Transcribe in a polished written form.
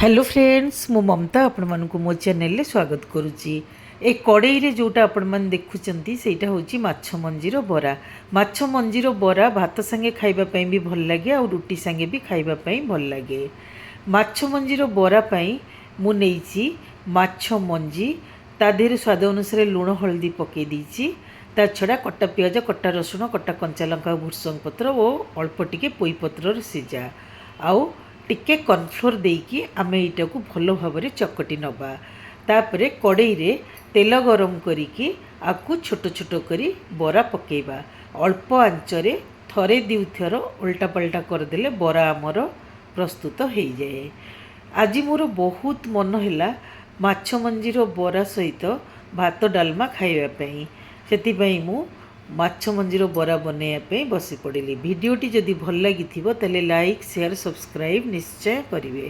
Hello friends, ମୁଁ ମମତା ଆପଣମାନଙ୍କୁ ମୋ ଚ୍ୟାନେଲରେ ସ୍ୱାଗତ କରୁଛି। ଏ କଡ଼େଇରେ ଯେଉଁଟା ଆପଣମାନେ ଦେଖୁଛନ୍ତି, ସେଇଟା ହେଉଛି ମାଛ ମଞ୍ଜିର ବରା। ମାଛ ମଞ୍ଜିର ବରା ଭାତ ସାଙ୍ଗେ ଖାଇବା ପାଇଁ ବି ଭଲ ଲାଗେ ଆଉ ରୁଟି ସାଙ୍ଗେ ବି ଖାଇବା ପାଇଁ ଭଲ ଲାଗେ। ମାଛ ମଞ୍ଜିର ବରା ପାଇଁ ମୁଁ ନେଇଛି ମାଛ ମଞ୍ଜି। ତା ଦେହରେ ସ୍ୱାଦ ଅନୁସାରେ ଲୁଣ, ହଳଦୀ ପକାଇ ଦେଇଛି। ତା ଛଡ଼ା କଟା ପିଆଜ, କଟା ରସୁଣ, କଟା କଞ୍ଚା ଲଙ୍କା, ଭୃସଙ୍ଗ ପତ୍ର ଓ ଅଳ୍ପ ଟିକେ ପୋଇପତ୍ରର ସିଝା ଆଉ ଟିକେ କର୍ଣ୍ଣଫ୍ଲୋର୍ ଦେଇକି ଆମେ ଏଇଟାକୁ ଭଲ ଭାବରେ ଚକଟି ନେବା। ତାପରେ କଡ଼େଇରେ ତେଲ ଗରମ କରିକି ଆକୁ ଛୋଟ ଛୋଟ କରି ବରା ପକାଇବା। ଅଳ୍ପ ଆଞ୍ଚରେ ଥରେ ଦୁଇଥର ଓଲଟା ପାଲଟା କରିଦେଲେ ବରା ଆମର ପ୍ରସ୍ତୁତ ହେଇଯାଏ। ଆଜି ମୋର ବହୁତ ମନ ହେଲା ମାଛ ମଞ୍ଜିର ବରା ସହିତ ଭାତ ଡାଲମା ଖାଇବା ପାଇଁ। ସେଥିପାଇଁ ମୁଁ ମାଛ ମଞ୍ଜିର ବରା ବନେଇବା ପାଇଁ ବସି ପଡ଼ିଲି। ଭିଡ଼ିଓଟି ଯଦି ଭଲ ଲାଗିଥିବ, ତାହେଲେ ଲାଇକ୍, ସେୟାର, ସବସ୍କ୍ରାଇବ୍ ନିଶ୍ଚୟ କରିବେ।